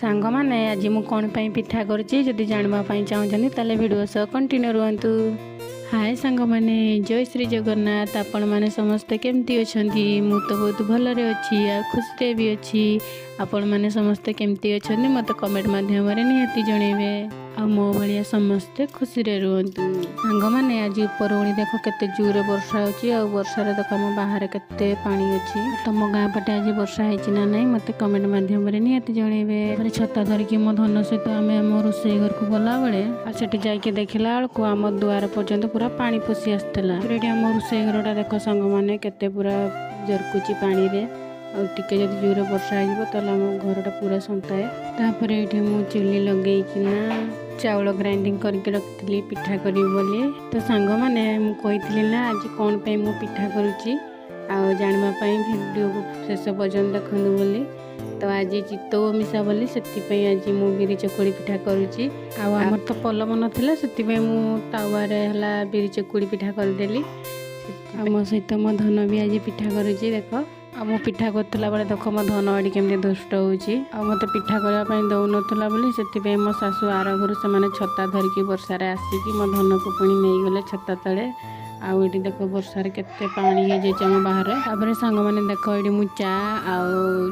ସାଙ୍ଗମାନେ, ଆଜି ମୁଁ କ'ଣ ପାଇଁ ପିଠା କରୁଛି ଯଦି ଜାଣିବା ପାଇଁ ଚାହୁଁଛନ୍ତି, ତାହେଲେ ଭିଡ଼ିଓ ସହ କଣ୍ଟିନ୍ୟୁ ରୁହନ୍ତୁ। ହାଏ ସାଙ୍ଗମାନେ, ଜୟ ଶ୍ରୀ ଜଗନ୍ନାଥ। ଆପଣମାନେ ସମସ୍ତେ କେମିତି ଅଛନ୍ତି? ମୁଁ ତ ବହୁତ ଭଲରେ ଅଛି ଆଉ ଖୁସିରେ ବି ଅଛି। ଆପଣମାନେ ସମସ୍ତେ କେମିତି ଅଛନ୍ତି, ମୋତେ କମେଣ୍ଟ ମାଧ୍ୟମରେ ନିହାତି ଜଣେଇବେ। ଆଉ ମୋ ଭଳିଆ ସମସ୍ତେ ଖୁସିରେ ରୁହନ୍ତୁ। ସାଙ୍ଗମାନେ, ଆଜି ଉପର ଓଳି ଦେଖ କେତେ ଜୋରେ ବର୍ଷା ହେଉଛି। ଆଉ ବର୍ଷାରେ ଦେଖ ଆମ ବାହାରେ କେତେ ପାଣି ଅଛି। ତମ ଗାଁ ପଟେ ଆଜି ବର୍ଷା ହେଇଛି ନା ନାହିଁ, ମୋତେ କମେଣ୍ଟ ମାଧ୍ୟମରେ ନିହାତି ଜଣେଇବେ। ତାପରେ ଛତା ଧରିକି ମୋ ଧନ ସହିତ ଆମେ ଆମ ରୋଷେଇ ଘରକୁ ଗଲାବେଳେ ଆଉ ସେଠି ଯାଇକି ଦେଖିଲା ବେଳକୁ ଆମ ଦୁଆର ପର୍ଯ୍ୟନ୍ତ ପୁରା ପାଣି ପଶି ଆସିଥିଲା। ଏଠି ଆମ ରୋଷେଇ ଘରଟା ଦେଖ ସାଙ୍ଗମାନେ, କେତେ ପୁରା ଜରକୁଛି ପାଣିରେ। ଆଉ ଟିକେ ଯଦି ଜୋରେ ବର୍ଷା ହେଇଯିବ, ତାହେଲେ ଆମ ଘରଟା ପୁରା ସନ୍ତାଏ। ତାପରେ ଏଇଠି ମୁଁ ଚୁଲି ଲଗେଇକିନା ଚାଉଳ ଗ୍ରାଇଣ୍ଡିଙ୍ଗ କରିକି ରଖିଥିଲି ପିଠା କରିବି ବୋଲି। ତ ସାଙ୍ଗମାନେ, ମୁଁ କହିଥିଲି ନା ଆଜି କ'ଣ ପାଇଁ ମୁଁ ପିଠା କରୁଛି, ଆଉ ଜାଣିବା ପାଇଁ ଭିଡ଼ିଓକୁ ଶେଷ ପର୍ଯ୍ୟନ୍ତ ଦେଖନ୍ତୁ ବୋଲି। ତ ଆଜି ଚିତଉ ଅମାବାସ୍ୟା ବୋଲି ସେଥିପାଇଁ ଆଜି ମୁଁ ବିରି ଚକୁଳି ପିଠା କରୁଛି। ଆଉ ଆମର ତ ପଲମ ନଥିଲା, ସେଥିପାଇଁ ମୁଁ ତାୱାରେ ହେଲା ବିରି ଚକୁଳି ପିଠା କରିଦେଲି। ଆଉ ମୋ ସହିତ ମୋ ଧନ ବି ଆଜି ପିଠା କରୁଛି ଦେଖ। ଆଉ ମୁଁ ପିଠା କରୁଥିଲା ବେଳେ ଦେଖ ମୋ ଧନ ଏଠି କେମିତି ଦୁଷ୍ଟ ହେଉଛି। ଆଉ ମୋତେ ପିଠା କରିବା ପାଇଁ ଦେଉନଥିଲା ବୋଲି ସେଥିପାଇଁ ମୋ ଶାଶୁ ଆର ଘରୁ ସେମାନେ ଛତା ଧରିକି ବର୍ଷାରେ ଆସିକି ମୋ ଧନକୁ ପୁଣି ନେଇଗଲେ ଛତା ତଳେ। ଆଉ ଏଠି ଦେଖ ବର୍ଷାରେ କେତେ ପାଣି ହେଇଯାଇଛି ଆମ ବାହାରେ। ତାପରେ ସାଙ୍ଗମାନେ ଦେଖ, ଏଠି ମୁଁ ଚା ଆଉ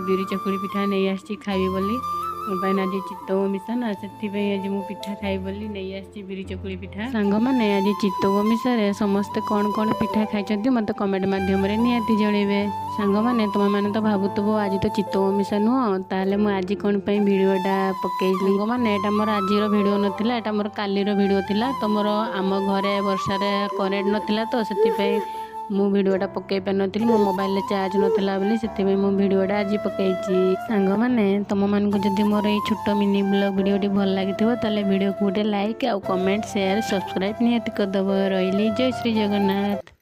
ବିରି ଚକୁଳି ପିଠା ନେଇ ଆସିଛି ଖାଇବି ବୋଲି। ମୋ ପାଇଁ ଆଜି ଚିତଉ ଅମାବାସ୍ୟା ନା, ସେଥିପାଇଁ ଆଜି ମୁଁ ପିଠା ଖାଇବି ବୋଲି ନେଇ ଆସିଛି ବିରି ଚକୁଳି ପିଠା। ସାଙ୍ଗମାନେ, ଆଜି ଚିତଉ ଅମାବାସ୍ୟାରେ ସମସ୍ତେ କ'ଣ କ'ଣ ପିଠା ଖାଇଛନ୍ତି, ମୋତେ କମେଣ୍ଟ ମାଧ୍ୟମରେ ନିହାତି ଜଣେଇବେ। ସାଙ୍ଗମାନେ, ତୁମେମାନେ ତ ଭାବୁଥିବ ଆଜି ତ ଚିତଉ ଅମାବାସ୍ୟା ନୁହଁ, ତାହେଲେ ମୁଁ ଆଜି କ'ଣ ପାଇଁ ଭିଡ଼ିଓଟା ପକେଇଲି? ସାଙ୍ଗମାନେ, ଏଇଟା ମୋର ଆଜିର ଭିଡ଼ିଓ ନଥିଲା, ଏଇଟା ମୋର କାଲିର ଭିଡ଼ିଓ ଥିଲା। ତ ମୋର ଆମ ଘରେ ବର୍ଷାରେ କରେଣ୍ଟ ନଥିଲା, ତ ସେଥିପାଇଁ ମୁଁ ଭିଡ଼ିଓଟା ପକେଇ ପାରିନଥିଲି। ମୋ ମୋବାଇଲରେ ଚାର୍ଜ ନଥିଲା ବୋଲି ସେଥିପାଇଁ ମୁଁ ଭିଡ଼ିଓଟା ଆଜି ପକେଇଛି। ସାଙ୍ଗମାନେ, ତୁମମାନଙ୍କୁ ଯଦି ମୋର ଏଇ ଛୋଟ ମିନି ବ୍ଲଗ୍ ଭିଡ଼ିଓଟି ଭଲ ଲାଗିଥିବ, ତାହେଲେ ଭିଡ଼ିଓକୁ ଗୋଟେ ଲାଇକ୍ ଆଉ କମେଣ୍ଟ, ସେୟାର, ସବସ୍କ୍ରାଇବ୍ ନିହାତି କରିଦେବ। ରହିଲି, ଜୟ ଶ୍ରୀ ଜଗନ୍ନାଥ।